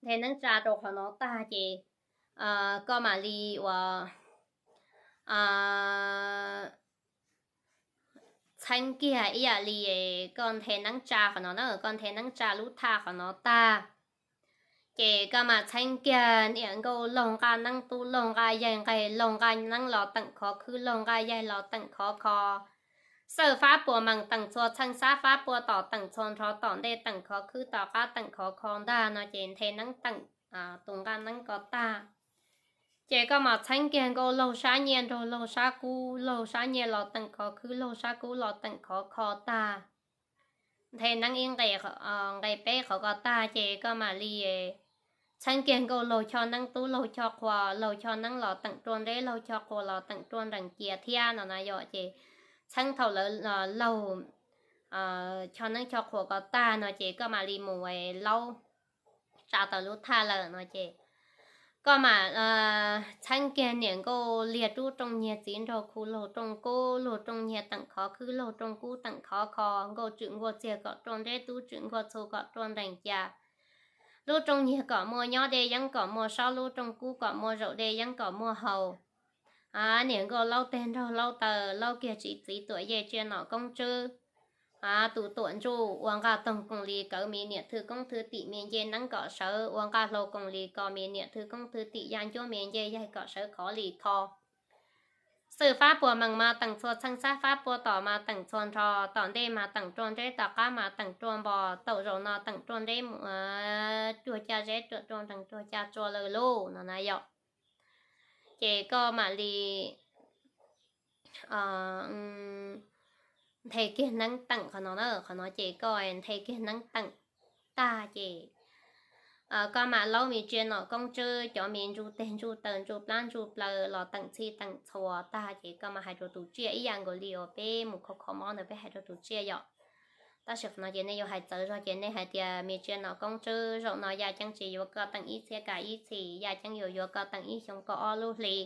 nthe neeb tsa rau qhov no tag ces koj mam li uas txheeb kiag ib yam li koj nthe neeb tsa qhov no na, koj nthe neeb tsa lub thaj qhov no tag ces koj mam txheeb kiag niam nkauj laug nqaj neeb, tub laug nqaj yaig, nqe laug nqaj neeb los teem khov khwb, laug nqaj yaig los teem khov kho, xawj fab puas mees teem txhua txheej, xab fab puas tom teem txhua nrho, tom ntej teem khov khwb, tom qab teem khov kho ntag no ces nthe neeb teem tus nqaj neeb ko tag ces koj mam txheeb kiag nkauj laug sab nyiaj nrog laug sab kub, laug sab nyiaj los teem khov khwb, laug sab kub los teem khov kho tag. Nthe neeb ib nqe, nqe peb qhov ko tag ces koj mam li txheeb kiag nkauj laug choj neeb, tub laug choj qhua, laug choj neeb los teem rua nreb, laug choj qhua los teem rua nrees cia thiab no na yom. Ces txheeb thaum lawv laug choj neeb choj qhua ko tag no ces koj mam li mus laub tsa tawm lub thaj lawm no ces koj mam txheeb kiag niam nkauj liag rub rooj nyiag txiv nraug khu laug rooj kub, laug rooj nyiag teem khov khwb, laug rooj kub teem khov kho, nkauj tswm nkuaj txiag kom rua nreb, tub tswm nkuaj txhu kom rua nrees cia, lub rooj nyiag kom muaj nyob, dej yeeb kom muaj saub, lub rooj kub kom muaj zaum, dej yeeb kom muaj haus. Niam nkauj laub teg nraug laub taw, laub kiag tsis txiv tuam yej tsiaj nom koob tswb. Tus tuam ntsuj ua nqaj toog koos li kawv, me niam thwj koob thwj tim, me ncej neeb kom sawv ua nqaj hlau koos li ko, me niam thwj koob thwj tim, yaj ncuab me ncej yaig kom sawv khov li kho. Xwb fab puas mees mas teem txhua txheej, xab fab puas tom mas teem txhua nrho, tom ntej mas teem rua nreb, tom qab mas teem rua npo, tau zaum no teem rua nreb mus cuag caj zeb, rua nrees cuag caj tsua lawm lauj no na yom. Ces koj mam li nthe kiag neeb teem qhov no na, qhov no ces koj nthe kiag neeb teem tag ces koj mam laub me tsiaj nom koob tswb, cov me ntsuj teg ntsuj taw ntsuj plab ntsuj plaws los teem txhij teem txhua tag ces koj mam hais rau tus tsiaj ib yam nkaus li uas peb mus kho kho mob ntawd peb hais rau tus tsiaj yom. Tab sis qhov no ces nej yuav hais txawv zog ces nej hais tias me tsiaj nom koob tswb, zaum no yaj ceeb tsis yuav koj teem ib txhiab kav ib txhis, yaj ceeb yuav yuav koj teem ib xyoo koj ob lub hli.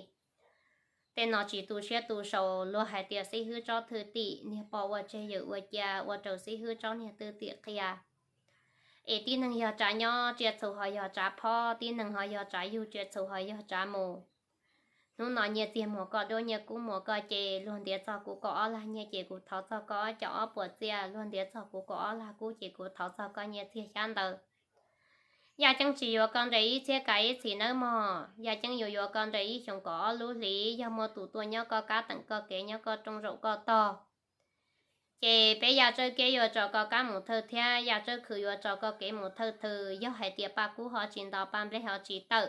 Tej no tsis tu siab tu sau, luag hais tias xib hwb tsob thwj tim, niag pog ua tseg yawm ua cia, ua raws xib hwb tsob niag thwj tim qhia. Es tib neeg yog tsav nyob, tsiaj txhu ho yog tsav phob, tib neeg ho yog tsav yug, tsiaj txhu ho yog tsav mus. Hnub no nyiaj txiag muag koj duab, nyiaj kub muag koj ce, luag ntiav txog kuv kaum ob lag nyiaj ces kuv thov txog koj ob com ob puas txiaj, luag ntiav txog kuv kaum ob lag kub ces kuv thov txog koj nyiaj txiag xyab ntawv. Yaj ceeb tsis yuav koj nres ib txhiab kav ib txhis nawb mog, yaj ceeb yuav yuav koj nres ib xyoos kaum ob lub hlis. Yog muaj tus tuaj nyob koj kab teem koj kev, nyob koj rooj zaum koj tog, ces peb yaj tsawb kev yuav tso koj kab mus thawj thiab, yaj tsawb khw yuav tso koj kev mus thawj thwm. Yog hais tias Paj Kub ho tsis nto, Paj Nplej ho tsis tawm,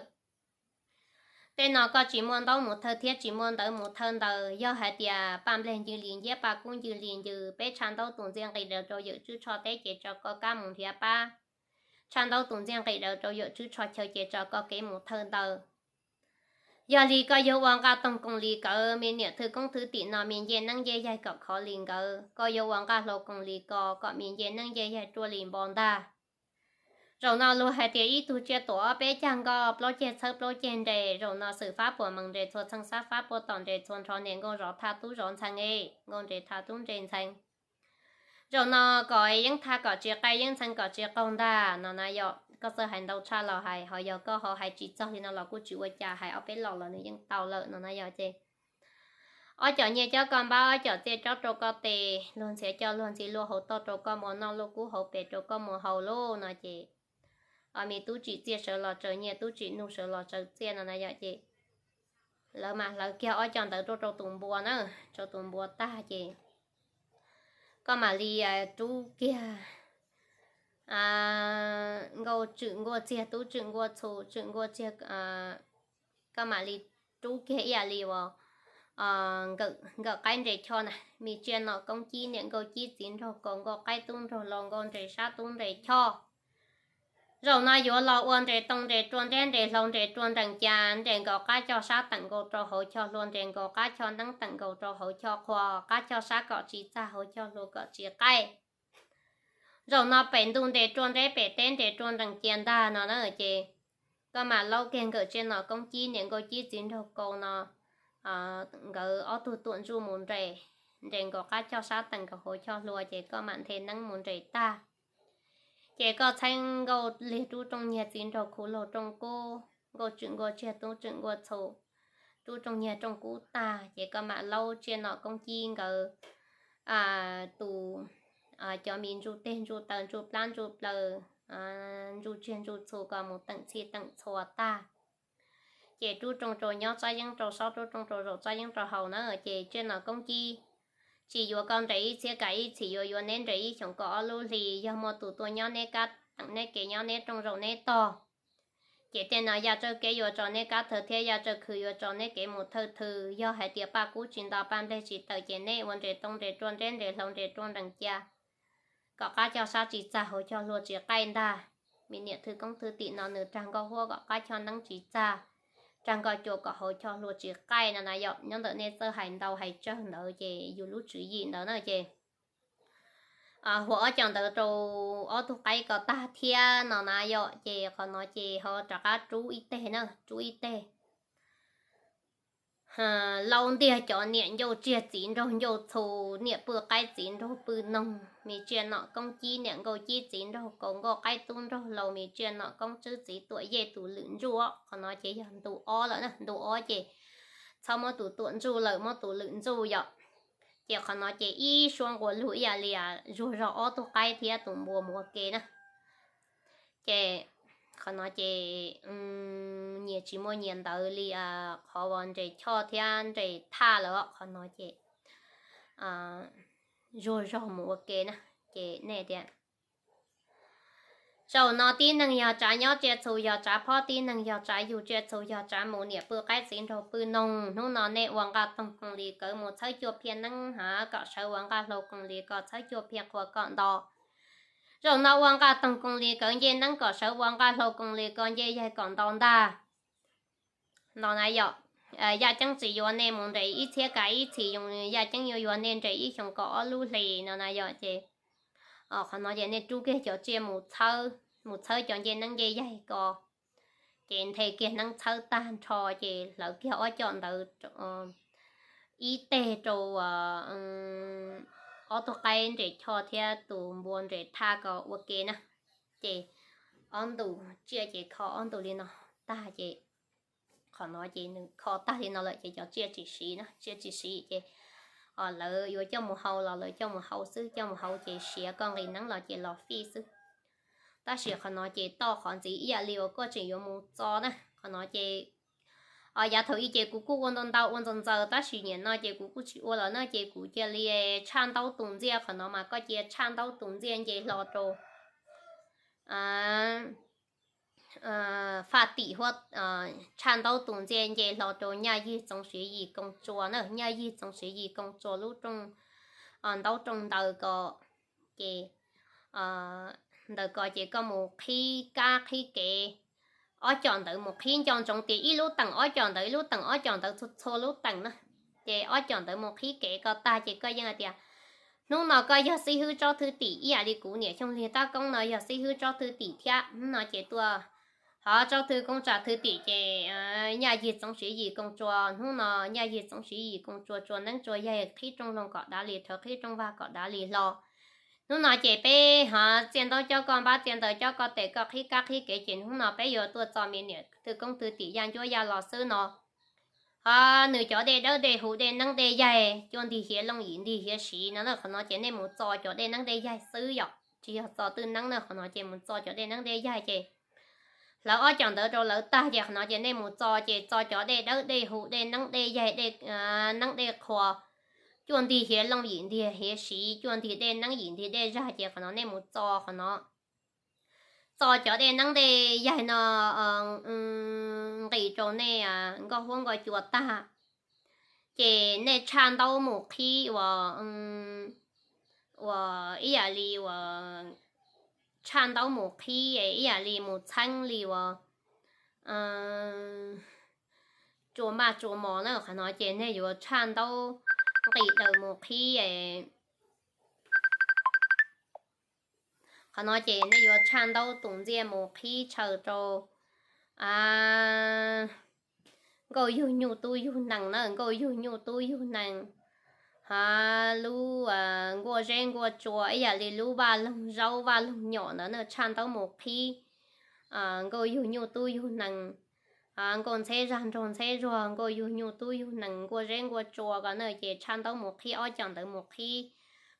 tej no koj tsis muaj ntaub mus thawj thiab tsis muaj ntawv mus thawj ntawd. Yog hais tias Paj Nplej ncw li nciab, Paj Kub ncw li ncw, peb tsha ntaub tus ntxiaj nqis daws rau yawm tswb tsho teb ces tso koj kab mus nrhiav pab, tsha ntaub tus ntxiaj nqis daws rau yawm tswb tsho chaw ces tso koj kev mus thawj ntawd. Yog li koj yuav ua nqaj toog koos li kawv, me niam thwj koob thwj tim no me ncej neeb ncej yaig kom khov li nkawd, koj yuav ua nqaj hlau koos li ko kom me ncej neeb ncej yaig ruaj li npo ntag. Zaum no luag hais tias ib tug tsiaj tuam ob peb cag nkoj, plaub ceg txhawb plaub ceg nres. Zaum no xwm fab puas mees nres txhua txheej, xab fab puas tom nres txhua nrho, niam nkauj zov thaj tub zov ntxhee, nkauj nres thaj tub nres ntxhee. Zaum no kom yeeb thaj kom tsis qaij, yeeb ntxhee kom tsis qaug ntag no na yom. Koj txawj hais ntau tshaj los hais, ho yog koj ho hais tsis txog li no los kuj tsis ua cas, hais ob peb los los nws yeej tau lawm no na yom. Ces ob com nyiaj cob koj npab, ob com txiaj cob rau koj tes, luag ntxhiav coj luag ntxhi luaj hauv toj rau koj muag noj, luaj kub hauv pes rau koj muag haus lauj no ces, o, me tub tsim txiaj sawv los tsaws nyiaj, tub tsim nuj sawv los tsaws txiaj no na yom. Ces lawv mam hlawv kiag ob com ntawd tuaj rau tus npua na, rau tus npua tag ces koj mam li rub kiag nkauj tswm nkuaj txiag, tub tswm nkuaj txhu, tswm nkuaj txiag, koj mam li rub kiag ib yam li uas nkawm qaib nres choj na, me tsiaj nom koob cib, niam nkauj cib txiv nraug kaus, nkauj qaib tub nraug laus, nkauj nres sab tub nres choj. Zaum no yuav los ua nres tooj nres ruaj nreb, nres hlau nres ruaj nrees cas, nres nkaus qab coj sab teem nkaus rau hauv choj hlua, nres nkaus qab choj neeb teem nkaus rau hauv choj qhua, qab choj sab kom tsis txag, hauv choj hlua kom tsis qaij. Zaum no pem ntuj nres ruaj nreb, pem teb nres ruaj nrees cia ntag no na ces koj mam laub kiag nkawm tsiaj nom koob cib, niam nkauj cib txiv nraug kaus no, nkawd ob tug tuam ntsuj mus nres, nres nkaus qab choj sab teem nkaus hauv choj hlua ces koj mam nthe neeb mus nres tag. Ces koj txheeb nkauj liag rub rooj nyiag txiv nraug khu laug rooj kub, nkauj tswm nkauj tsiag tub tswm nkauj txhu, rub rooj nyiag rooj kub tag ces koj mam laub tsiaj nom koob cib nkawd tus, cov mis ntsuj teg ntsuj taw ntsuj plab ntsuj plaws, ntsuj tsiag ntsuj txhu kom mus teem txhij teem txhua tag. Ces rub rooj rau nyob tsob yeeb rau saub, rub rooj rau zaum tsob yeeb rau haus na. Ces tsiaj nom koob cib tsis yuav koj nres ib txhiab kav ib txhis, yuav yuav neb nres ib xyoos kaum ob lub hli. Yog muaj tus tuaj nyob neb kab teem neb kev nyob neb rooj zaum neb tog, ces tej no yaj tsawb kev yuav tso neb kab thawj thiab yaj tsawb khw yuav tso neb kev mus thawj thw. Yog hais tias paj kub tsis nto paj nplej tsis tawm ces neb ua nres too nres ruaj nreb nres hlau nres ruaj nrees cia, kom qab choj sab tsis txag hauv choj hlua tsis qaij ntag. Me niam thwj koob thwj tim no nws rag nkauj huab kom qab choj neeb tsis txag, rag nkauj cua kom hauv choj hlua tsis qaij no na yom. Nyob ntawm nej txawj hais ntau hais tsawg ntawd ces yus lub tswv yim ntawd na ces hua ob cov ntawd rau ob tug qaib ko tag thiab no na yom. Ces qhov no ces ho rov qab rub ib teg na, rub ib teg. Laub ntiag cov niam ncauj tsiag txiv nraug ncauj txhu, niam pw qaib txiv nraug pw noog, me tsiaj nom koob cib niam nkauj cib txiv nraug kaus nkauj qaib tub nraug laus, me tsiaj nom koob tswb txiv tuam yej tus lwm ntsuj. Qhov no ces yog ntu ob lawm na, ntu ob ces txhob muab tus tuam ntsuj lawm, muab tus lwm ntsuj yom. Ces qhov no ces ib suab nqua lug ib yam li zuag zog ob tug qaib thiab tus npua mus ua ke na. Ces qhov no ces nyias tsis muaj nyias ntawv li qhov uas nres choj thiab nres thaj lawm. Qhov no ces zuag zog mus ua ke na. Ces nej tias, zaum no tib neeg yog tsav nyob tsiaj txhu yog tsav phob, tib neeg yog tsav yug tsiaj txhu yog tsav mus, niam pw qaib txiv nraug pw noog. Hnub no nej ua nqaj toog koos lis kawv mus txhawb cuaj phiaj neeb ha kom sawv ua nqaj hlau koos lis ko txhawb cuaj phiaj qhua kom nto. Zaum no ua nqaj toog koos lis kawv nce neeb kom sawv ua nqaj hlau koos lis ko nce yaig kom nto ntag. No na yom, yaj ceeb tsis yuav nej mus nres ib txhiab kav ib txhis, yaj ceeb yuav yuav nej nres ib xyoos kaum ob lub hlis no na yom. Ces qhov no ces nej rub kiag cov tsiaj mus txhawb, mus txhawb cov nce neeb nce yaig ko. Ces nthe kiag neeb txhawb tag nrho ces hlawv kiag ob cov ntawd ib teg rau ob tug qaib nres choj thiab tus npua nres thaj ko ua ke na. Ces ob ntu tsiaj ces kho ob ntu li no tag ces qhov no ces nws kho tag li no lawm ces cov tsiaj tsis siv na, tsiaj tsis siv ces lawv yuav coj mus hau los lawv coj mus hau xwb, coj mus hau ces siav koj nqis neeb los ces los fij xwb. Tab sis qhov no ces toj qhov ntxiv ib yam li uas koj tseem yuav mus txo na. Qhov no ces yav thaum ub ces kuv kuj ua ntau ntau ua ntxaws ntxaws tab sis nim no ces kuv kuj tsis ua lawm na ces kuv cia li tshaj ntaub tus ntxiaj. Qhov no mas koj cia tshaj ntaub tus ntxiaj nce hlo rau faj tim huab, tshaj ntaub tus ntxiaj nce hlo rau nyaj yig txoov siv yim koos tsua na, nyaj yig txoov siv yim koos tsua lub rooj, ntaub rooj ntawd ko ces ntawd ko ces koj mus qhib kab qhib kev, ob cov ntawd mus qhib nco ntsoov tias ib lub teem ob cov ntawd, ib lub teem ob cov ntawd, txhua txhua lub teem na. Ces ob cov ntawd mus qhib kev ko tag ces koj yeej hais tias hnub no koj yog xib hwb tsob thwj tim ib yam li kuv niam Xyooj Lig Tab Koob no yog xib hwb tsob thwj tim thiab. Hnub no ces tuaj hov tsob thwj koob tsa thwj tim ces nyaj yig txoov siv yim koos tsua, hnub no nyaj yig txoov siv yim koos tsua, tsua neeb tsua yaig, qhib rooj loog kom dav li rhawv, qhib rooj vag kom dav li hlo. Hnub no ces peb hov txiaj ntaub cob koj npab, txiaj ntawv cob koj tes, koj qhib kab qhib kev ces hnub no peb yuav tuaj txo me niam thwj koob thwj tim yaj ncuab yaj lo xwb no. Hov nws cov dej dawb dej huv, dej neeb dej yaig, cuaj ntig hiav looj, yim ntig hiav siv no na. Qhov no ces nej mus txo cov dej neeb dej yaig xwb yom, tsis yog txo twj neeb na. Qhov no ces mus txo cov dej neeb dej yaig ces hlawv ob cov ntawd rau lawv tag ces qhov no ces nej mus txo ces txo cov dej dawb dej huv, dej neeb dej yaig, dej neeb dej qhua, cuaj ntig hiav looj, yim ntig hiav siv, cuaj ntig dej neeb, yim ntig dej zag ces qhov no nej mus txo qhov no. Txo cov dej neeb dej yaig no nqis rau nej nkauj huab nkauj cua tag ces nej tshaj ntaub mus qhib uas, uas ib yam li uas tshaj ntaub mus qhib ib yam li mus txheeb li uas tsua maj tsua mos na. Qhov no ces nej yuav tshaj ntaub nqis daws mus qhib. Qhov no ces nej yuav tshaj ntaub tus ntxiaj mus qhib tshaw rau nkauj yug nyuj tub yug nees na, nkauj yug nyuj tub yug nees. lub nkuaj zeb nkuaj tsua ib yam li lub vaj loog zaub vaj loog nyom ntawd na, tshaj ntaub mus qhib nkauj yug nyuj tub yug nees, nkauj ntxheb zag nraug ntxheb zuag, nkauj yug nyuj tub yug nees, nkuaj zeb nkuaj tsua ko na, ces tshaj ntaub mus qhib ob cov ntawd mus qhib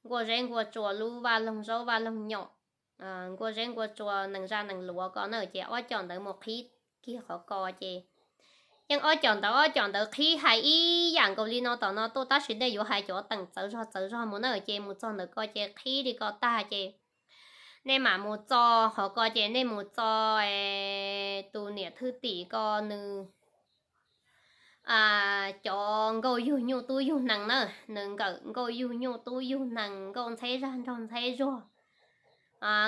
nkuaj zeb nkuaj tsua lub vaj loog zaub vaj loog nyom, nkuaj zeb nkuaj tsua nees zaj nees luav ko na, ces ob cov ntawd mus qhib kiag qhov ko ces yeej ob cov ntawd ob cov ntawd qhib hais ib yam nkaus li no tom no tuaj, tab sis nej yuav hais cov teem txawv zog txawv zog mus na, ces mus txog ntawm ko ces qhib li ko tag ces nej mam mus txo qhov ko ces nej mus txo tus niam thwj tim ko nws cov nkauj yug nyuj tub yug nees na, nws nkawm nkauj yug nyuj tub yug nees, nkauj ntxheb zag nraug ntxheb zuag,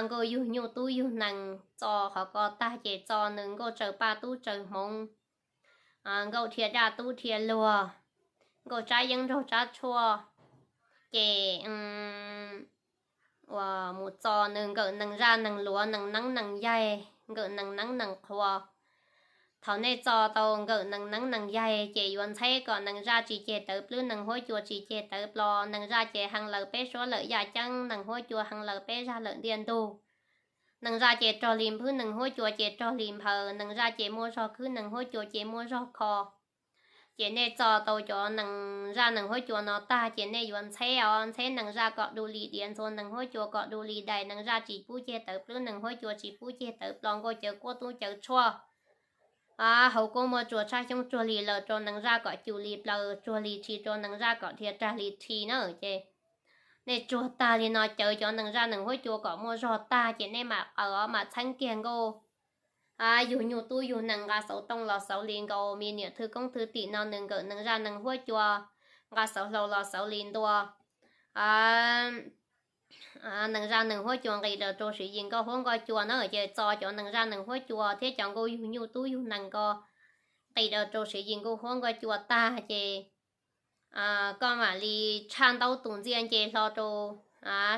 nkauj yug nyuj tub yug nees, txo qhov ko tag ces txo nws nkauj tsaws paj tub tsaws hmoov, nkauj dhia daj tub dhia luag, nkauj tsab yeeb nraug tsab tshuaj, ces uas mus txo nws nkawm nees zaj nees luav, nees neeb nees yaig, nkawm nees neeb nees qhuav. Thaum nej txo tau nkawm nees neeb nees yaig ces yuav ntxheb kom nees zaj tsis ceg tawv plwb, nees huab cua tsis ceg tawv plo, nees zaj ces hee laws peb suab lawm yaj ceeb, nees huab cua hee laws peb zag lawm ntiaj ntug. Nees zaj ces rog li nphwb, nees huab cua ces rog li nphaws, nees zaj ces muaj zog khwb, nees huab cua ces muaj zog kho. Ces nej txo tau cov nees zaj nees huab cua no tag ces nej yuav ntxheb os, ntxheb nees zaj kom du li diav ntxhua, nees huab cua kom du li dais, nees zaj tsis pub ceg tawv plwb, nees huab cua tsis pub ceg tawv plo, nkauj cawv kuab tub cawv tshuaj, hauv kuab muaj tsuag tshab xyoob tsuag li laws rau nees zaj kom cu li plaws, tsuag li rhi rau nees zaj kom dhia rag li rhi na. Ces nej tsuag tag li no cawv cov nees zaj nees huab cua kom muaj zog tag ces nej mam qaws os, mam txheeb kiag nkauj yug nyuj tub yug nees nqa xauv tooj los xauv li nkaus, me niam thwj koob thwj tim no nws nkawm nees zaj nees huab cua nqa xauv hlau los xauv li ntua. Nees zaj nees huab cua nqis los rau siv yis nkauj huab nkauj cua na, ces txo cov nees zaj nees huab cua thiab cov nkauj yug nyuj tub yug nees ko nqis los rau siv yis nkauj huab nkauj cua tag ces koj mam li tshaj ntaub tus ntxiaj nce hlo rau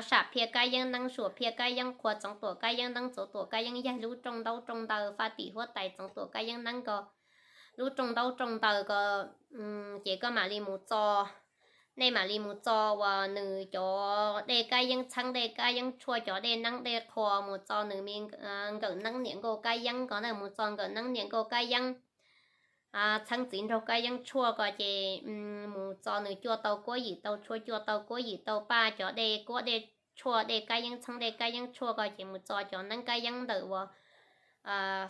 sam phiaj kab yeeb neeb, suam phiaj kab yeeb qhua, txoov tuam kab yeeb neeb, txoov tuam kab yeeb yaig, lub rooj ntaub rooj ntawv faj tim huab tais txoov tuam kab yeeb neeb ko, lub rooj ntaub rooj ntawv ko, ces koj mam li mus txo, nej mam li mus txo uas nws cov dej kab yeeb txheeb, dej kab yeeb tshuaj, cov dej neeb dej qhua, mus txo nws me nkawm neeb niam nkauj kab yeeb ko na, mus txo nkawm neeb niam nkauj kab yeeb, txheeb txiv nraug kab yeeb tshuaj ko ces mus txo nws cuaj tau kuab yim tau tshuaj, cuaj tau kuab yim tau paj, cov dej kuab dej tshuaj, dej kab yeeb txheeb dej kab yeeb tshuaj ko ces mus txo cov neeb kab yeeb ntawm uas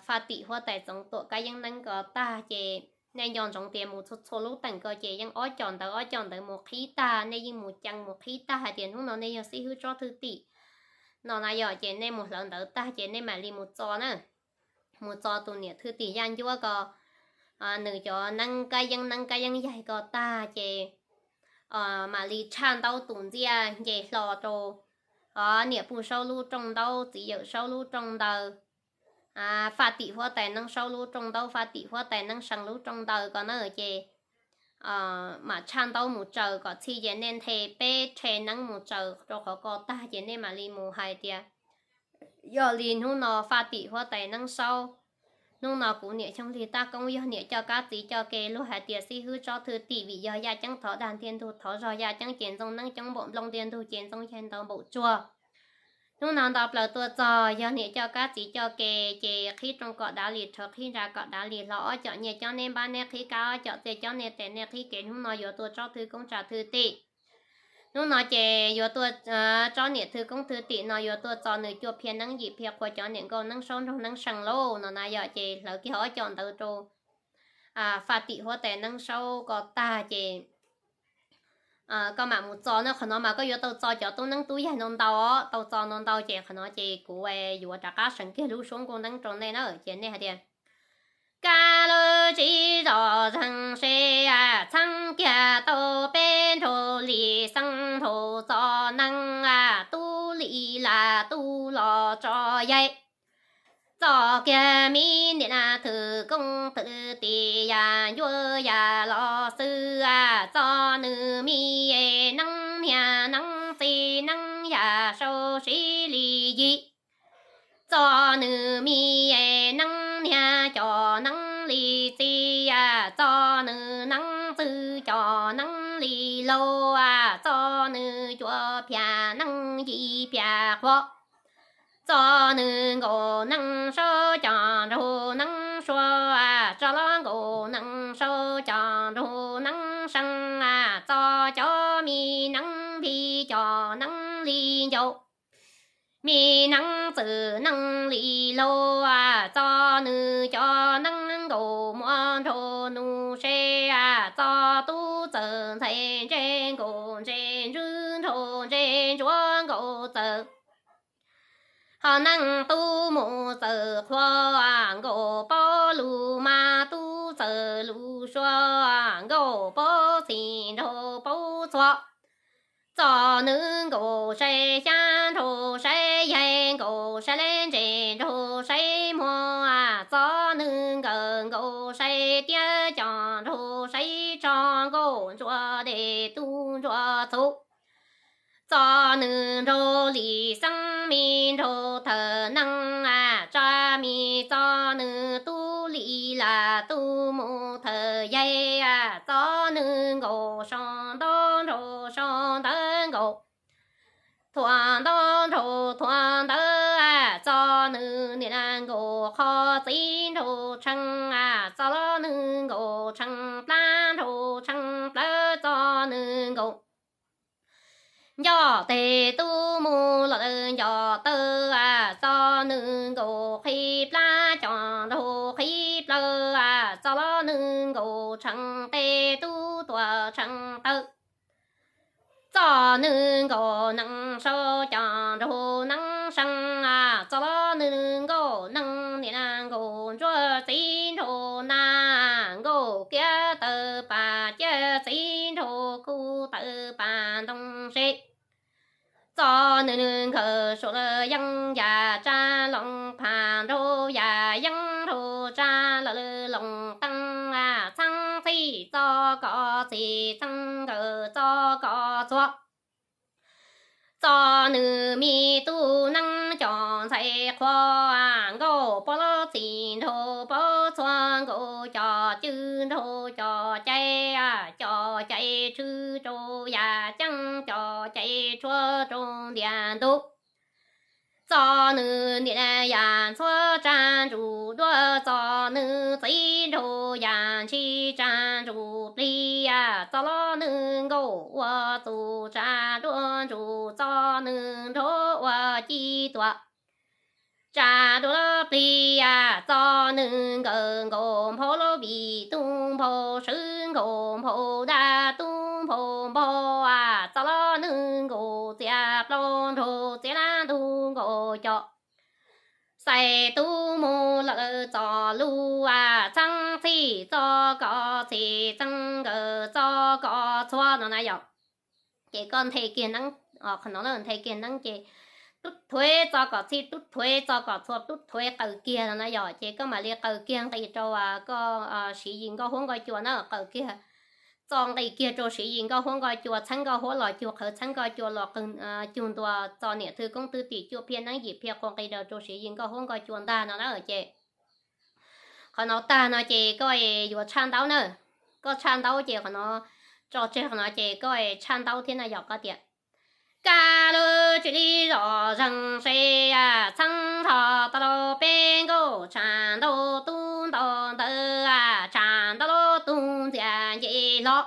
faj tim huab tais txoov tuam kab yeeb neeb ko tag ces nej nco ntsoov tias mus txhua txhua lub teem ko ces yeej ob cov ntawd ob cov ntawd mus qhib tag, nej yeej mus ceev mus qhib tag hais tias hnub no nej yog xib hwb tsob thwj tim no na yom, ces nej mus hlawv ntawv tag ces nej mam li mus txo na. Mus txo tus niam thwj tim yaj ncuab ko nws cov neeb kab yeeb neeb kab yeeb yaig ko tag ces mam li tshaj ntaub tus ntxiaj nce hlo rau niam puj saub lub rooj ntaub, txiv yawm saub lub rooj ntawv, faj tim huab tais neeb saub lub rooj ntaub, faj tim huab tais neeb see lub rooj ntawv ko na ces mam tshaj ntaub mus tsaws kom txhij ces nej nthe peb rhe neeb mus tsaws rau qhov ko tag ces nej mam li mus hais tias yog li hnub no faj tim huab tais neeb saub, hnub no kuv niam Xyooj Lig Tab Koob yog niam coj kab txiv coj ke, luag hais tias xib hwb tsob thwj tim vim yog yaj ceeb thov dag ntiaj ntug, thov zog yaj ceeb ces ntxooj neeb coob npaum nplooj, ntiaj ntug ces ntxooj yaig ntau npaum tsuag. Hnub no nto plaws tuaj txog yog niam coj kab txiv coj ke ces qhib rooj kom dav li rhawv, qhib ntsa kom dav li hlo, ob com nyiaj cob neb npab neb qhib kab, ob com txiaj cob nej tes nej qhib kev, hnub no yuav tuaj tsob thwj koob tsa thwj tim. Hnub no ces yuav tuaj tsob niam thwj koob thwj tim no yuav tuaj txo nws cuaj phiaj neeb yim phiaj qhua cov niam nkauj neeb saub nraug neeb see lauj no na yom, ces hlawv kiag ob com ntawd rau faj tim huab tais neeb saub ko tag ces koj mam mus txo na, qhov no mas koj yuav tau txo cov tub neeb tub yaig no ntau os, tau txo no ntau ces qhov no ces kuv yuav rov qab seev kiag lub suab nkauj neeb rau nej na, ces nej hais tias kab lub tsib zos zeeg se txheeb kiag tau peb nraug li xeeb nraug txo neeb, tub li lam tub los tso yaig. Txo kiag me niam thwj koob thwj tim yaj ncuab yaj los xwb, txo nws me neeb niag neeb txiv neeb yaj saub siv li yim. Txo nws me neeb niag cov neeb li txiv, txo nws neeb txwj cov neeb li laus, txo nws cuaj phiaj nees yim phiaj qhua. Txo nws nkaus nees sab cov nraug nees sua, tso los nkaus nees sab cov nraug nees seev, txo cov me nees li cov nees li ncauj. Me nees txwm nees li laus, txo nws cov nees nkaus muaj nraug nus se, txo tub txawm ntxhais ntse nkaus ntse ntswg nraug ntse ntsuav nkaus txawm. Ho nees tub mus txawm qhua, nkaus pob lus mas tub txawm lus sua, nkaus pob txhim nraug pob txhua. Txo nws nkaus saib xyab nraug saib yaig, nkaus saib leb ntses nraug saib muag, txo nws nkawm nkaus saib tiab cov nraug saib tsho, nkaus ntsuag dej tub ntsuag txhuv. Txo nws nraug li xeeb me nraug thawm nees, tsa me txo nws tub li lam tub mus thawm yaig, txo nws nkaus sau ntaub nraug sau ntawv nkaus, thuam ntaub nraug thuam ntawv, txo nws niam nkaus qhov txiv nraug tshee, txo los nws nkaus tshee plab nraug tshee plawv, txo nws nkaus ncoj teg tub mus los lawm ncoj taw, txo nws nkaus qhib plab cov nraug qhib plawv, txo los nws nkaus tshee teg tub tuam tshee taw. Txo nws nkaus nees sau cov nraug nees seev, txo los nws nkaus nees niam nkaus ntsuag txiv nraug na, nkaus kiab taw pas ciaj txiv nraug kuj taw pas ntoo se. Txo nws nws nkawm suav lawm yeeb yam tsa loo phaj nraug yam yeeb nraug tsa lawm loo teeb, txheeb txhij txo kom txhij txheeb nkawm txo kom txhua. Txo nws me tub neeb cov ntxhais qhua, nkaus pob lub txhim nraug pob txhua, nkaus cov cwj nraug cov cai, cov cai tshwm rau yam ceeb, cov cai tshuab rau ntiaj ntug. Txo nws niam yam ntxhuav tsa ntsug duab, txo nws txiv nraug yam ntshis tsa ntsug plig, txo los nws nkaus ua txus tsa duab ntsug, txo nws nraug ua ci tuam tsa duab plig, txo nws nkawm nkaus nphau lub vim tub nphau swb, nkaus nphau dab tub nphau npog, txo los nws nkaus txiav plaub nraug txiav lab ntug, nkaus cov xais tub mus los lawm txo lub, txheeb txhij txo kom txhij txheeb nkawm txo kom txhua no na yom. Ces koj nthe kiag neeb, qhov no nthe kiag neeb ces tub thuav txo kom txhij, tub thuav txo kom txhua, tub thuav qaws kiag no na yom. Ces koj mam li qaws kiag nqis rau koj siv yim nkauj huab nkauj cua na, qaws kiag, txo nqis kiag rau siv yim nkauj huab nkauj cua, txheeb nkauj huab los cug qhawv, txheeb nkauj cua los qw cug ntua, txo niam thwj koob thwj tim cuaj phiaj neeb yim phiaj qhua nqis rau rau siv yim nkauj huab nkauj cua ntag no na. Ces qhov no tag no ces koj yuav tshaj ntaub na. Koj tshaj ntaub ces qhov no tso tseg, qhov no ces koj tshaj ntaub thiab na yom. Koj tias, kab lub tswv li zom zeeg se, txheeb nrho tau los peb nkauj, tshaj ntau tub ntau ntawv, tshaj ntau lub tug ntxias nce hlo.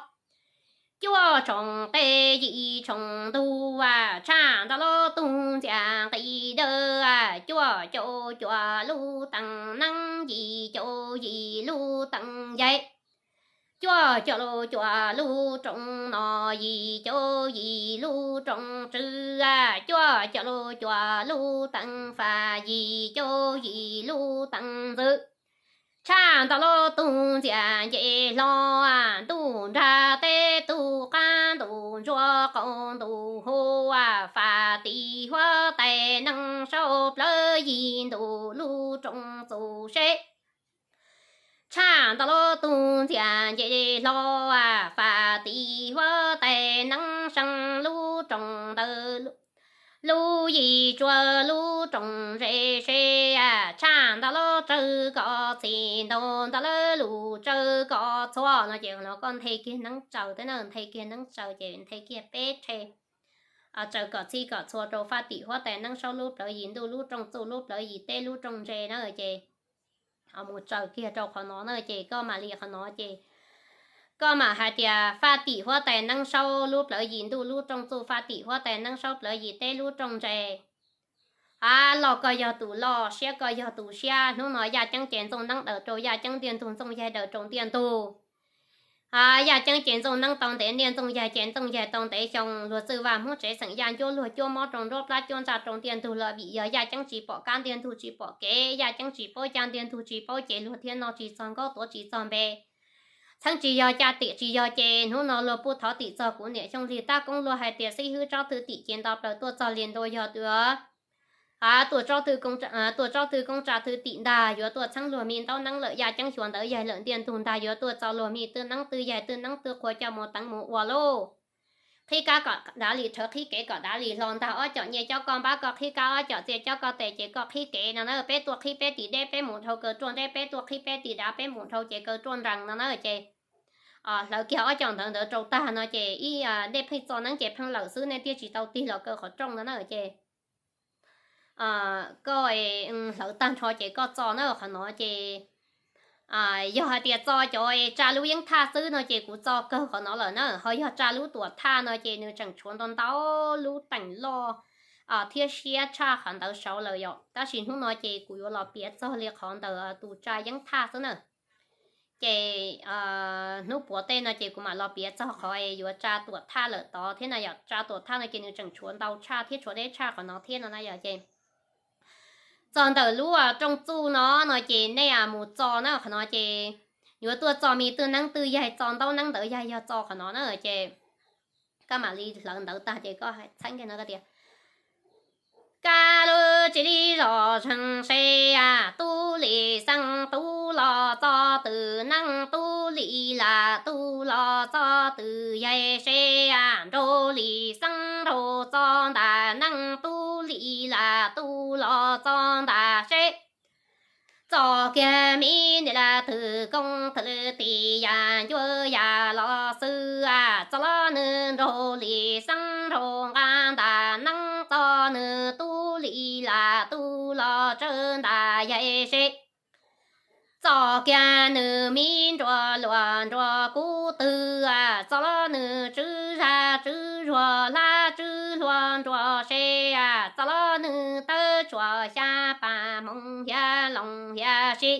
Cuaj tshooj qe yim tshooj ntug, tshaj ntau lub tug ntxias nqis dawb, cuaj caum cuaj lub teev neeb, yim caum yim lub teev yaig, cuaj caum lub cuaj lub rooj no, yim caum yim lub rooj tswv, cuaj caum lub cuaj lub teev faj, yim caum yim lub teev ntxwv. Tshaj ntau lub tug ntxias nce hlo, ntuj nrag teb tug qab ntuj ntsuab qaum ntuj hu, faj tim huab tais nees saub plawv, yim ntuj lub rooj txus seb. Tshaj ntau lub tug ntxias nce hlo, faj tim huab tais nees seev, lub rooj ntawd lub yim tsua lub rooj ze se, tshaj ntawd lub tsawv kom txhim, ntaus ntawd lub tsawv kom txhua no ces no koj nthe kiag neeb tsaws teb na, nthe kiag neeb tsaws ces nthe kiag peb rhe, tsaws kom txhij kom txhua rau faj tim huab tais neeb saub lub plawv yim ntuj lub rooj txuj lub plawv yim teb lub rooj ze na ces mus tsaws kiag rau qhov no na ces koj mam li qhov no ces koj mam hais tias faj tim huab tais neeb saub lub plawv yim ntuj lub rooj txuj faj tim huab tais neeb saub plawv yim teb lub rooj ze. A, loj koj yog tus loj, siab koj yog tus siab, hnub no yaj ceeb ces ntxooj neeb daws rau yaj ceeb, ntiaj ntug ntxooj yaig daws rau ntiaj ntug. A, yaj ceeb ces ntxooj neeb tau ntev niaj, ntxooj yaig ces ntxooj yaig tau ntev xyoo, luag txwj vaj hmoob tsev xeem yaj ncuab luag cuab mob rau nruab plab cuab ntsaj rau ntiaj ntug los vim yog yaj ceeb tsis pom kab ntiaj ntug tsis pom kev, yaj ceeb tsis paub caj ntiaj ntug tsis paub ces luag thiaj noj tsis txog nkaub tuav tsis txog npe. Txheeb tsis yog caj tim tsis yog ces hnub no luag pub thov tim txog kuv niam Xyooj Lig Tab Koob luag hais tias xib hwb tsob thwj tim ces nto plaws tuaj txog li ntua yog tus tuaj tsob thwj koob tsa thwj tim ntag yuav tuaj txheeb luag me ntaub neeb lawm yaj ceeb xyuas ntawd yaig lawm ntiaj ntug ntag yuav tuaj txo luag me twj neeb twj yaig twj neeb twj qhua coj mus teev mus ua lauj. Qhib kab kom dav li rhawv, qhib kev kom dav li hlo ntag, ob com nyiaj cob koj npab, koj qhib kab ob com txiaj cob koj tes ces koj qhib kev no na, peb tuaj qhib peb tim deb, peb mus dhau kaws ruaj nteb, peb tuaj qhib peb tim dav, peb mus dhau ces kaws ruaj nrees no na ces hlawv kiag ob com ntawd ntawd rau tag no ces ib, nej pheej txo neeb ces pheej lawm xwb, nej thiaj tsis tau tig los kaw qhov rooj no na ces koj hlawv tag nrho ces koj txo na qhov no ces yog hais tias txo cov tsa lub yeeb thaj xwb no ces kuv txo kawg qhov no lawm na, ho yog tsa lub tuam thaj no ces nws tseem tshuav ntau ntau lub teem loj thiab siab tshaj qhov ntawd saud lawm yom. Tab sis hnub no ces kuv yuav los piav txog li qhov ntawm tus tsa yeeb thaj xwb na. Ces hnub puav tej no ces kuv mam los piav txog qhov yuav tsa tuam thaj lawm tod thiab na yom. Tsa tuam thaj no ces nws tseem tshuav ntau tshaj thiab tshuav deb tshaj qhov no thiab no na yom ces txog ntawm lub rooj txuj no no ces nej mus txo na qhov no ces yuav tuaj txo me twj neeb twj yaig, txo ntaub neeb ntawd yaig yog txo qhov no na ces koj mam li hlawv ntawd tag ces koj txheeb kiag no koj tias kab lub tsis li zos zeeg se, tub li xeeb tub los txo twj neeb, tub li lam tub los txo twj yaig se, nraug li xeeb nraug txo ntam neeb, tub li lam tub los txo ntam se. Txo kiag me niam laj thwj koob thwj tis yam ncuab yam los xwb, txo los nws nraug li xeeb nraug nqa ntam neeb, txo nws tub li lam tub los tsawv ntam yaig se. Txo kiag nws me nruas luas nruas kub twg, txo los nws tswv zag tswv zuag hlab tswv hlua nruas se, txo los nws tawb tsuas xya pas hmoov hiav loos hiav si.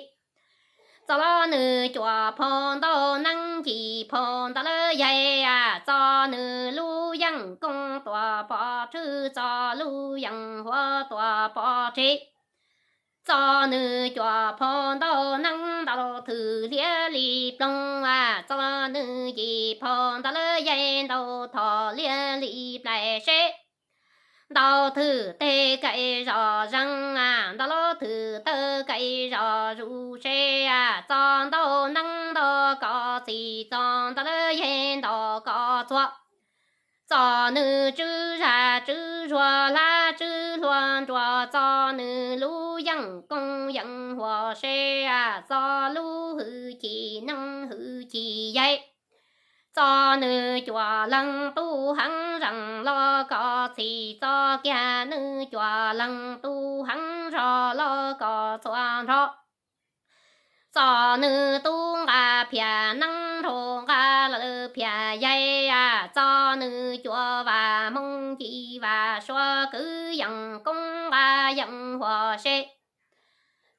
Txo los nws cuam phau ntau neeb ncig phau ntau lawm yaig, txo nws lub yeej koob tuam pov rhwb, txo lub yeej huab tuam pov rhe. Txo nws cuam phau ntau neeb ntau thwj liab li ploog, txo nws ncig phau ntau lawm yaig ntau thom liab li plais seb. Ntau thwj teg kaim zos zeeg, ntau lub thwj tawg kaim zos zus seb, txo ntau neeb ntau kom txhim, txo ntau lawm yaig ntau kom txhua. Txo nws tswv zag tswv zuag hlab tswv hlua nruas, txo nws lub yeej koob yeej huas seb, txo lub hwj chim neeb hwj chim yaig. Txo nws cuam leeg tub heev zeeg los kom txhim, txo kiag nws cuam leeg tub heev zog los kom txhua nrho. Txo nws tub nqa phiaj neeb nraug nqa lawm phiaj yaig, txo nws cuam vam hmoo ci vam suav kwv yees koob nqa yees huas seb.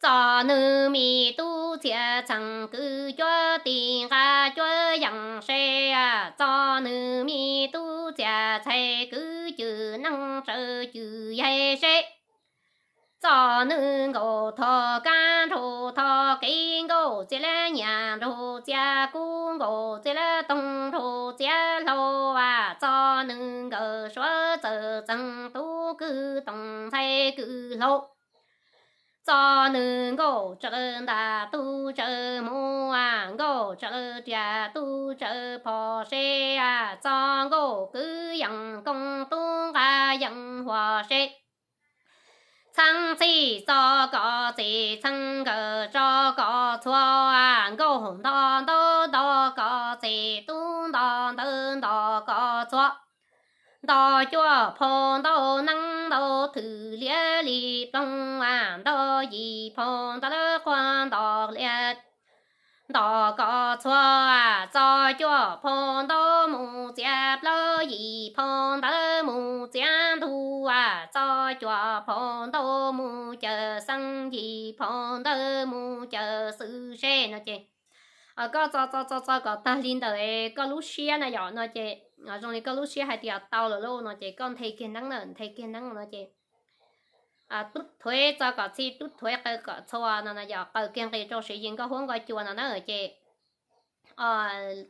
Txo nws me tub txiaj txheem kwv cuab ti nqa cuab yees seb, txo nws me tub txiaj txhais kwv cwm neeb tsawv cwm yaig seb. Txo nws nkaus thov kab nraug thov kev, nkaus txiav lab nyiaj nraug txiav kub, nkaus txiav lab toog nraug txiav hlau, txo nws nkawm suav txawm txeeg tub kwv toog ntxhais kwv hlau. Txo nws nkaus tsawv ntas tub tsawv hmuv, nkaus tsawv riam tub tsawv phom seb, txo nkaus kwv yees koob tub nqa yees huas seb. Txheeb txhij txo kom txim, txheeb nkawm tso kom txhua, nkauj nto ntawv nto kom txim, tub nto ntawv nto kom txhua. Nto cuaj phau ntau neeb ntau thwm liab li ploog, nto yim phau ntau lawv quag nto liab. Nto kom txhua, txo cuaj phau ntau mus txiav plaub, yim phau ntawv mus txiav ntug, txo cuaj phau ntau mus cawm xeeb, yim phau ntawv mus cawm xwm seb no ces koj txo txo txo txo kom tag li ntawm koj lub siab na yom no ces zoo li koj lub siab hais tias tau lawm lauj no ces koj nthe kiag neeb na, nthe kiag neeb no ces tub thuav txo kom txhij, tub thuav qaws kom txhua no na yom, qaws kiag nqis rau saum yim nkauj huab nkauj cua no na ces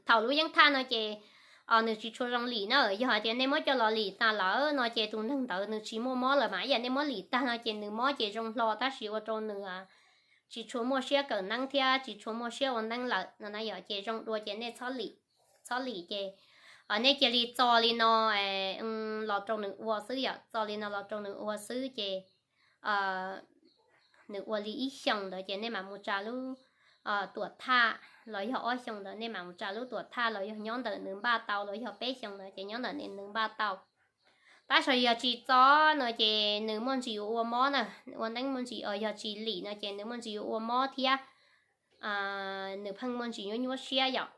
thaum lub yeeb thaj no ces nws tsis tshua zoo lim na. Yog hais tias nej muab coj los lim tag lawm no ces tus neeg ntawd nws tsis muaj mob lawm mas ib yam nej muab lim tag no ces nws mob ces zoo hlo tab sis ua rau nws tsis tshua muaj siab kawm neeb thiab tsis tshua muaj siab ua neeb lawm no na yom, ces zoo dua ces nej txhob lim, txhob lim ces nej cia li txo li no los rau nws ua xwb yom, txo li no los rau nws ua xwb ces nws ua li ib xyoos ntawd ces nej mam mus tsa lub tuam thaj los yog ob xyoos ntawd nej mam mus tsa lub tuam thaj los yog nyob ntawm nws npaj tau los yog peb xyoos ntawd ces nyob ntawm nws npaj tau. Tab sis yog tsis txo no ces nws muaj ntsis yuav ua mob na, ua neeb muaj ntsis, yog tsis lim no ces nws muaj ntsis yuav ua mob thiab nws pheej muaj ntsis nyuab nyuab siab yom.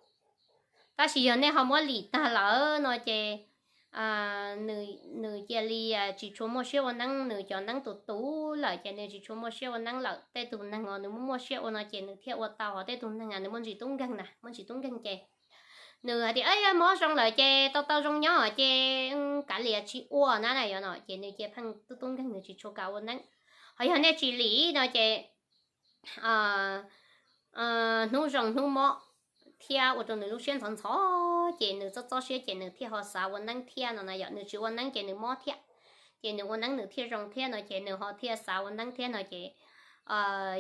Tab sis yog nej ho muab lim tag lawm no ces nws cia li tsis tshua muaj siab ua neeb, nws cov neeb tus tus lawm ces nws tsis tshua muaj siab ua neeb lawm. Tej tus neeg os nws muaj muaj siab ua no ces nws thiaj ua tau, ho tej tus neeg nws muaj ntsis tub nkeeg na, muaj ntsis tub nkeeg ces nws hais tias mob zoo lawm ces tau tau zoo nyob ces kav liam tsis ua na na yom no ces nws cia pheej tub tub nkeeg nws tsis tshua kam ua neeb. Ho yog nej tsis lim no ces hnub zoo hnub mob thiab ua rau nws lub siab ntxhov ntxhov ces nws txob txob siab ces nws thiaj ho xav ua neeb thiab no na yom, nws tsis ua neeb ces nws mob thiab, ces nws ua neeb nws thiaj zoo thiab no ces nws ho thiaj xav ua neeb thiab no ces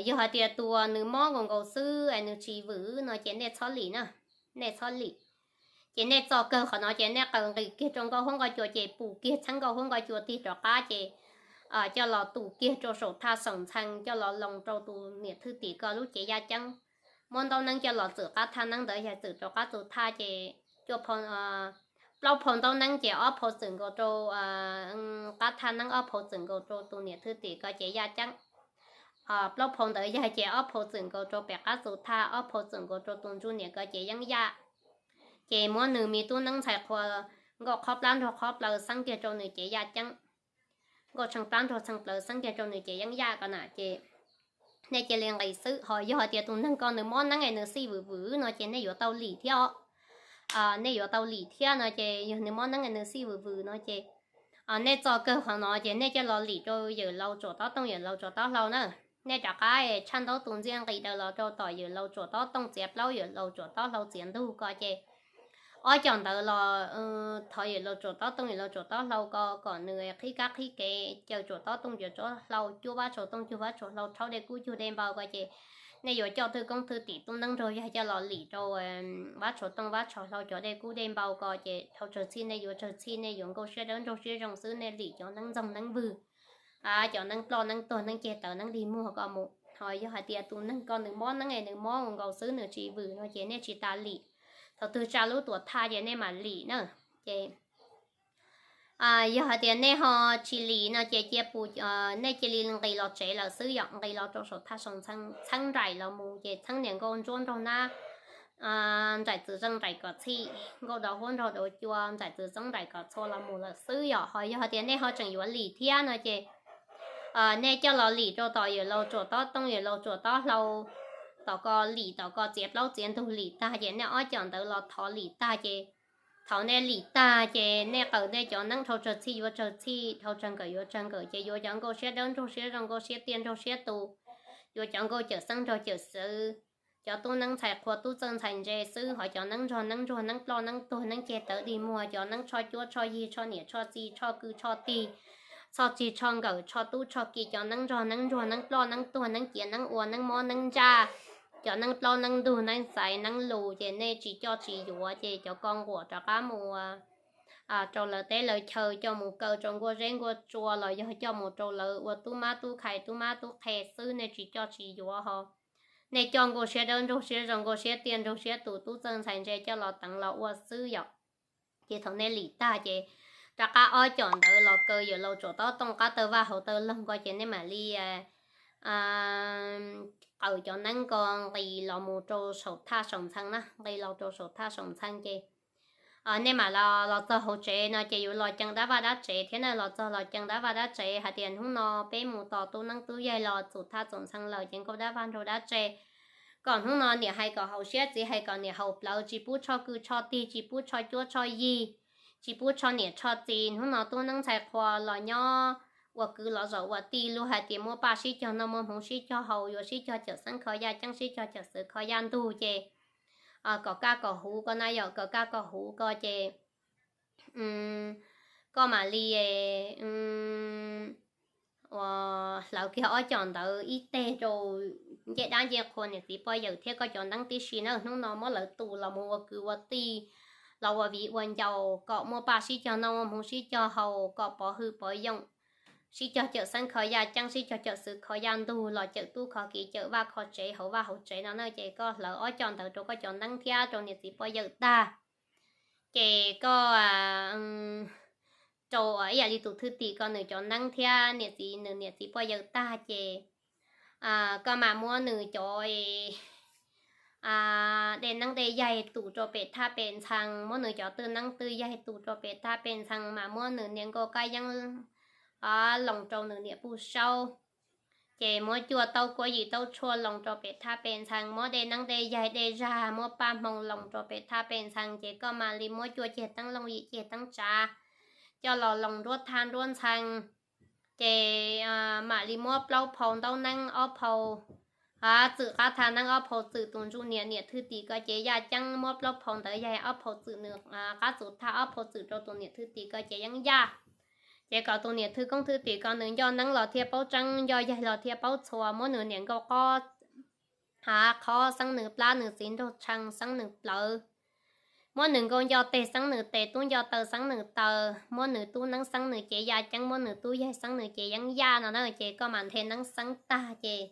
yog hais tias tus uas nws mob nkaus nkaus xwb es nws tsis vwm no ces nej txhob lim na, nej txhob lim. Ces nej txo kawg qhov no ces nej qaws nqis kiag rau nkauj huab nkauj cua ces pum kiag txheeb nkauj huab nkauj cua tig rov qab ces coj los tus kiag rau saum thaj saum ntxhee coj los loos rau tus niam thwj tim ko lub cev yaj ceeb. Muab ntaub neeb coj los txwm qab thaj neeb ntawd yog txwm rau qab tus thaj ces cua plaub phau ntaub neeb ces ob phau txwm nkaus rau qab thaj neeb, ob phau txwm nkaus rau tus niam thwj tim ko cev yaj ceeb. Plaub phau ntawd yog ces ob phau txwm nkaus rau pem qab tus thaj, ob phau txwm nkaus rau tus ntsuj niam ko cev yeeb yaj. Ces muab nws me tub neeb ntxhais qhua nkauj qhob plab nraug qhob plaws xeeb kiag rau nws cev yaj ceeb, nkauj tshee plab nraug tshee plaws xeeb kiag rau nws cev yeeb yaj ko na ces nej cia li nqis xwb. Ho yog hais tias tus neeg ko nws mob neeb es nws xij vwm vwm no ces nej yuav tau lim thiab os. Nej yuav tau lim thiab no ces yog nws mob neeb es nws xij vwm vwm no ces nej txo kawg qhov no ces nej coj los lim rau yawm laus tsuam tob tooj yawm laus tsuam tob hlau na. Nej rov qab tshaj ntaub tus ntxiaj nqis daws los rau tom yawm laus tsuam tob tooj txiav plaub yawm laus tsuam tob hlau txiav ntug ko ces ob co ntawd los thov yawm laus tsuam tob tooj yawm laus tsuam tob hlau ko kom nws qhib kab qhib kev caw tsuam tob tooj caw tsuam tob hlau, cuab vab tshaus tooj cuag vab tshaus hlau, rhaub dej kub cuag dej npau ko ces nej yuav coj thwj koob thwj tim tub neeb nraug yaig coj los lim rau vab tshaus tooj vab tshaus hlau cov dej kub dej npau ko ces dhau tsawg txhij nej yuav tsawg txhij, nej yuav nkauj siab dawb nraug siab zoo xwb, nej lim cov neeb ntxoog neeb vwg, cov neeb ploj neeb tuag neeb ceg tawv neeb dig muag ko mus. Ho yog hais tias tus neeg ko nws mob neeb es nws mob nkaus xwb nws tsis vwm no ces nej tsis tas lim. Thaum twg tsa lub tuam thaj ces nej mam lim na. Ces yog hais tias nej ho tsis lim no ces cia pus, nej cia li nqis los tsev lawm xwb yom, nqis los rau saum thaj saum ntxhee, txheeb nraim los mus ces txheeb niam nkauj ntsuab nraug nab, nraim txwv zeej nraim kom txhij, nkauj dov huab nraug dov cua, nraim txwv txoob nraim kom txhua los mus lawm xwb yom. Ho yog hais tias nej ho tseem yuav lim thiab no ces nej coj los lim rau tom yawm laus tsuam tob tooj yawm laus tsuam tob hlau, tom ko lim tom ko txiav plaub txiav ntug lim tag ces nej ob co ntawd los thov lim tag ces thaum nej lim tag ces nej qaws nej cov neeb dhau tsawg txhij yuav tsawg txhij, dhau tsawg nkawm yuav tsawg nkawm ces yuav cov nkauj siab dawb nraug siab zoo nkauj siab tiaj nraug siab tus, yuav cov nkauj cawm xeeb nraug cawm xwv, cov tub neeb ntxhais qhua tub txawj ntxhais ntse xwb, ho cov neeb ntxoog neeb ntsuag neeb ploj neeb tuag neeb ceg tawv dig muag, cov neeb tshoj cuab tshoj yig tshoj niam tshoj txiv tshoj kwv tshoj tij, tshoj txig tshoj nkawm tshoj tub tshoj ki, cov neeb ntxoog neeb ntsuag neeb ploj neeb tuag neeb ciav neeb ua neeb mob neeb ntsaj, cov neeb plaub neeb ntug neeb xaiv neeb lus ces nej tsis coj tsis yuav ces cov ko nquam rov qab mus rau lawv teb lawv chaw, coj mus kaw rau nkuaj zeb nkuaj tsua los yog coj mus rau lawv ua tub mab tub qhe tub mab tub qhe xwb, nej tsis coj tsis yuav ho. Nej coj nkaus siab dawb nraug siab zoo nkaus siab tiaj nraug siab tus tub txawj ntxhais ntse coj los teev los ua xwb yom. Ces thaum nej lim tag ces rov qab ob com ntawd los kaw yawm laus tsuam tob tooj qab taw vaj hauv taw loog ko ces nej mam li qawm cov neeb ko nqis los mus rau saum thaj saum ntxhee na, nqis los rau saum thaj saum ntxhee ces nej mam los txog hauv tsev no ces yuav los cees dab vaj dab tsev thiab na, los txog los cees dab vaj dab tsev hais tias hnub no peb mus tos tub neeb tub yaig los txum thaj txum ntxhee lawm ces nkauj dab vaj nraug dab tse, kom hnub no niam hais kom haum siab txiv hais kom niam haum plawv, tsis pub tsho kwv tsho tij, tsis pub tsho cuab tsho yig, tsis pub tsho niam tsho txiv. Hnub no tub neeb ntxhais qhua los nyob ua kwv los zaum ua tij, luag hais tias muaj paj sib cog noj, muaj hmoov sib cog haus, yuav sib cog cawm xeeb kho yaj ceeb, sib cog cawm xwm kho yaj ntug ces kom kaj kom huv ko na yom, kom kaj kom huv ko ces koj mam li ua hlawv kiag ob com ntawd ib teg rau ncej dab ncej qhua niam txiv poj yawm thiab koj cov neeb tib si na. Hnub no muab lawv tu los mus ua kwv ua tij, los ua viv ua ncaus, kom muaj paj sib cog noj, muaj hmoov sib cog haus, kom pov hwm pov yoom, sib cog cawm xeeb kho yaj ceeb, sib cog cawm xwm kho yaj ntug, los cawm tub kho kiv, cawm vaj kho tsev, hauv vaj hauv tsev no na. Ces koj hlawv ob com ntawd rau koj cov neeb thiab rau niam txiv poj yawm tag, ces koj rau ib yam li tus thwj tim ko nws cov neeb thiab niam txiv, nws niam txiv poj yawm tag ces koj mam muab nws cov dej neeb dej yaig tus rau pem thaj pem ntxhee, muab nws cov twj neeb twj yaig tus rau pem thaj pem ntxhee, mam muab nws niam nkauj kab yeeb loos rau nws niam puj saub. Ces muab cuaj taub kuab yim taub tshuaj loos rau pem thaj pem ntxhee, muab dej neeb dej yaig dej zag, muab paj hmoo loos rau pem thaj pem ntxhee, ces koj mam li muab cuaj ceg teeb looj yim ceg teeb tsav coj los loos nruab thaj nruab ntxhee. Ces mam li muab plaub phau ntaub neeb, ob phau txwm qab thaj neeb, ob phau txwm tus ntsuj niam niam thwj tim ko ces yaj ceeb, muab plaub phau ntawd yaig ob phau txwm nws qab txus thaj, ob phau txwm rau tus niam thwj tim ko ces yeeb yaj. Ces kom tus niam thwj koob thwj tim ko nws nco neeb los thiaj paub tseeb, nco yaig los thiaj paub txhua, muab nws niam nkauj qob qhob xeeb nws plab, nws txiv nraug tshee xeeb nws plawv, muab nws nkauj nco teg xeeb nws tes, tub nco taw xeeb nws taw, muab nws tub neeb xeeb nws cev yaj ceeb, muab nws tub yaig xeeb nws cev yeeb yaj no na. Ces koj mam nthe neeb xeeb tag ces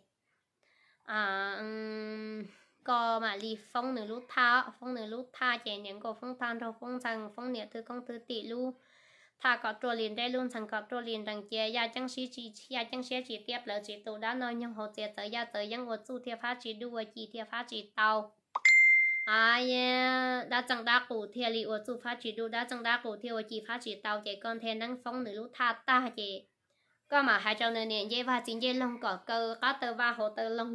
koj mam li foob nws lub thaj, foob nws lub thaj ces niam nkauj foob thaj, nraug foob ntxhee, foob niam thwj koob thwj tim lub thaj kom ruaj li nreb, lub ntxhee kom ruaj li nrees, cia yaj ceeb siab tsis, yaj ceeb siab tsis tiab, plawv tsis tu, dab noj nyoog haus txias txawv yaj txawv yeeb, ua txuj thiaj fab tsis duj, ua ci thiaj fab tsis tau, dab txeej dab qus thiaj li ua txuj fab tsis duj, dab txeej dab qus thiaj ua ci fab tsis tau. Ces koj nthe neeb foob nws lub thaj tag ces koj mam hais rau nws niam ncej vaj txiv ncej loog kom kaw qab taw vaj hauv taw loog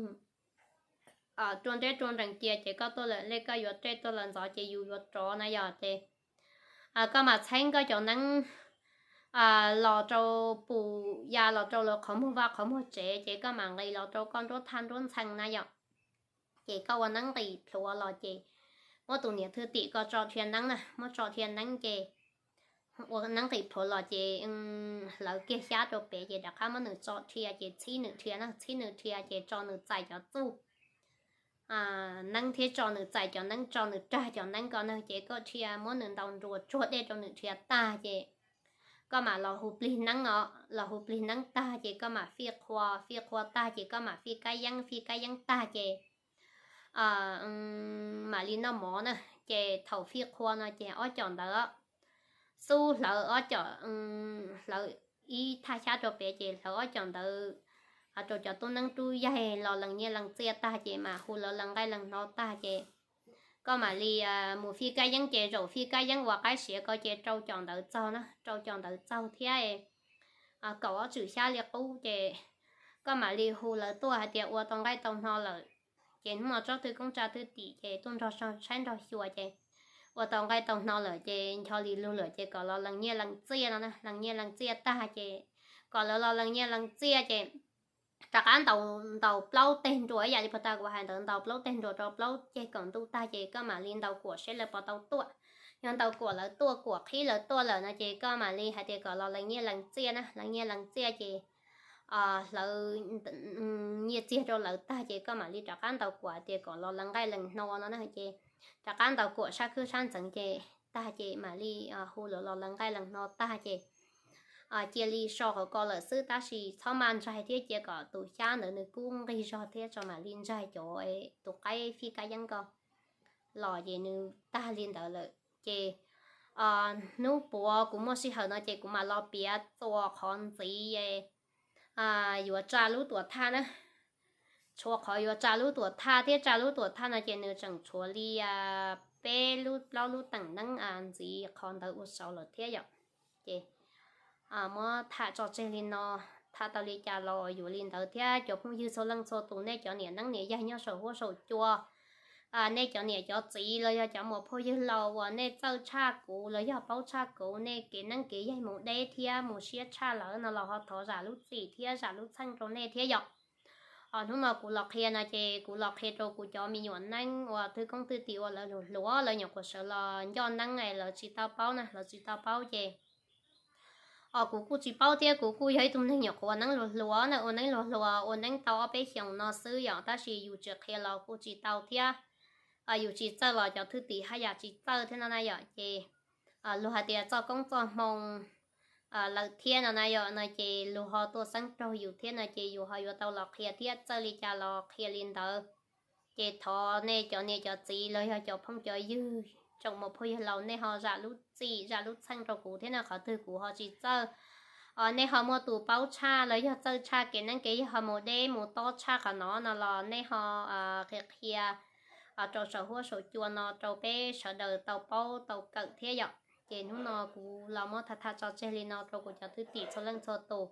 ruaj nreb ruaj nrees cia, ces koj tuaj lawm lej koj yuav rej tuaj lawm ntxov ces yus yuav rov na yom. Ces koj mam txheeb koj cov neeb los rau pum ya los rau lawv qhov muag vaj qhov muag tsev, ces koj mam nqis los rau koj nruab thaj nruab ntxhee na yom. Ces koj ua neeb nqis plhuav los ces muab tus niam thwj tim ko tso dhia neeb na, muab tso dhia neeb ces ua neeb nqis plhuav los ces hlawv kiag xyab rau pem ces rov qab muab nws tso dhia ces txhib nws dhia na, txhib nws dhia ces tso nws txais cov txuj neeb thiab tso nws txais cov neeb, tso nws rag cov neeb ko na. Ces koj dhia muab nws ntaus nruas tsuag dej rau nws dhia tag ces koj mam los hu plig neeb os, los hu plig neeb tag ces koj mam fij qhua, fij qhua tag ces koj mam fij kab yeeb, fij kab yeeb tag ces mam li noj mov na. Ces thaum fij qhua no ces ob com ntawd xub hlawv ob com, hlawv ib thaj xyab rau pem ces hlawv ob com ntawd rau cov tub neeb tub yaig los lees nyiaj lees txiaj tag ces mam hu lawv lees nqaij lees hno tag ces koj mam li mus fij kab yeeb ces zaum fij kab yeeb ua qaib siav ko ces rau com ntawd txaug na, rau com ntawd txaug thiab kaum ob tswm xyab li qub ces koj mam li hu lawv tuaj hais tias ua tau nqaij tau hno lawm. Ces hnub no tsob thwj koob tsa thwj tim ces tuaj nrog saib nrog xyuas ces ua tau nqaij tau hno lawm ces ncho li lug lawm ces kom los lees nyiaj lees txiaj no na, lees nyiaj lees txiaj tag ces kom lawv los lees nyiaj lees txiaj ces rov qab ntaus plaub teg nruas ib yam li puag ta kuv hais ntawd, ntaus plaub teg nruas rau plaub ceg kaum ntuj tag ces koj mam li ntaus kuam seb lawv puas tau tuaj. Yog ntaus kuam lawv tuaj, kuam qhib lawv tuaj lawm no ces koj mam li hais tias kom los lees nyiaj lees txiaj na, lees nyiaj lees txiaj ces hlawv nyiaj txiag rau lawv tag ces koj mam li rov qab ntaus kuam hais tias kom los lees nqaij lees hno no na ces rov qab ntaus kuam sab khwb sab ntxeev ces tag ces mam li hu lawv los lees nqaij lees hno tag ces cia li so hauv ko lawm xwb, tab sis txhob maj ntsaig thiab, cia kom tus xyab ntawd nws kub nqig zog thiab tso mam li ntsaig cov tus qaib fij kab yeeb ko los ces nws tag li ntawd lawm. Ces hnub puav kuv muaj sij hawm no ces kuv mam los piav txuas qhov ntxiv yuav tsa lub tuam thaj na. Tshuav qhov yuav tsa lub tuam thaj thiab, tsa lub tuam thaj no ces nws tseem tshuav li peb lub plaub lub teem neeb ntxiv qhov ntawd ua saud lawm thiab yom. Ces muab tham tso tseg li no, tham tau li cas los yuav li ntawd thiab. Cov phooj ywg txhua leej txhua tus, nej cov niam neeb niam yaig nyob saum huab saum cua, nej cov niam cov txiv los yog cov muam phauj yawg laus uas nej txawj tshaj kuv los yog paub tshaj kuv, nej kev neeb kev yaig mus deb thiab mus siab tshaj lawm no los ho thov zam lub txim thiab zam lub txheej rau nej thiab yom. Hnub no kuv los qhia no ces kuv los qhia rau kuv cov me nyuam neeb uas thwj koob thwj tim uas lawv hluas hluas, lawv nyuam qhuav sawv los ncoj neeb es lawv tsis tau paub na, lawv tsis tau paub ces kuv kuj tsis paub thiab, kuv kuj yog ib tug neeg nyuam qhuav ua neeb hluas hluas na, ua neeb hluas hluas ua neeb tau ob peb xyoos no xwb yom, tab sis yus tsis qhia los kuj tsis tau thiab, yus tsis txawj los cov thwj tim haj yam tsis txawj thiab no na yom. Ces luag hais tias txoj koob txoj hmoo lawm thiab no na yom, no ces luag ho tuaj xeeb raug yus thiab no ces yus ho yuav tau los qhia thiab, txawj li cas los qhia li ntawd. Ces thov nej cov niam cov txiv los yog cov phooj cov ywg tsoom muam phauj yawg laus, nej ho zam lub txim zam lub txheej rau kuv thiab no, qhov twg kuv ho tsis txawj, nej ho muaj tus paub tshaj los yog txawj tshaj kev neeb kev yaig ho mus deb mus tob tshaj qhov no no los nej ho qhia qhia rau saum huab saum cua no rau peb sawv daws tau paub tau kawm thiab yom. Ces hnub no kuv los muab tham tham tso tseg li no rau kuv cov thwj tim txhua leej txhua tus,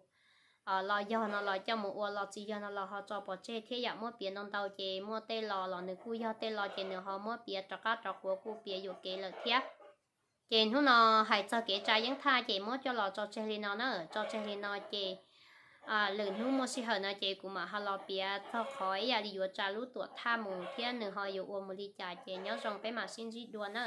los yog no los coj mus ua, los tsis yog no los ho tso pov tseg thiab yom. Muab piav ntau ntau ces muaj tej lo los nws kuj yog tej lo ces nws ho muab piav rov qab rov quav kuj piav yuam kev lawm thiab. Ces hnub no hais txog kev tsa yeeb thaj ces muab coj los tso tseg li no na, tso tseg li no ces lwm hnub muaj sij hawm no ces kuv mam ho los piav txog qhov ib yam li yuav tsa lub tuam thaj mus thiab nws ho yuav ua mus li cas ces nyob zoo peb mam sib ntsib dua na.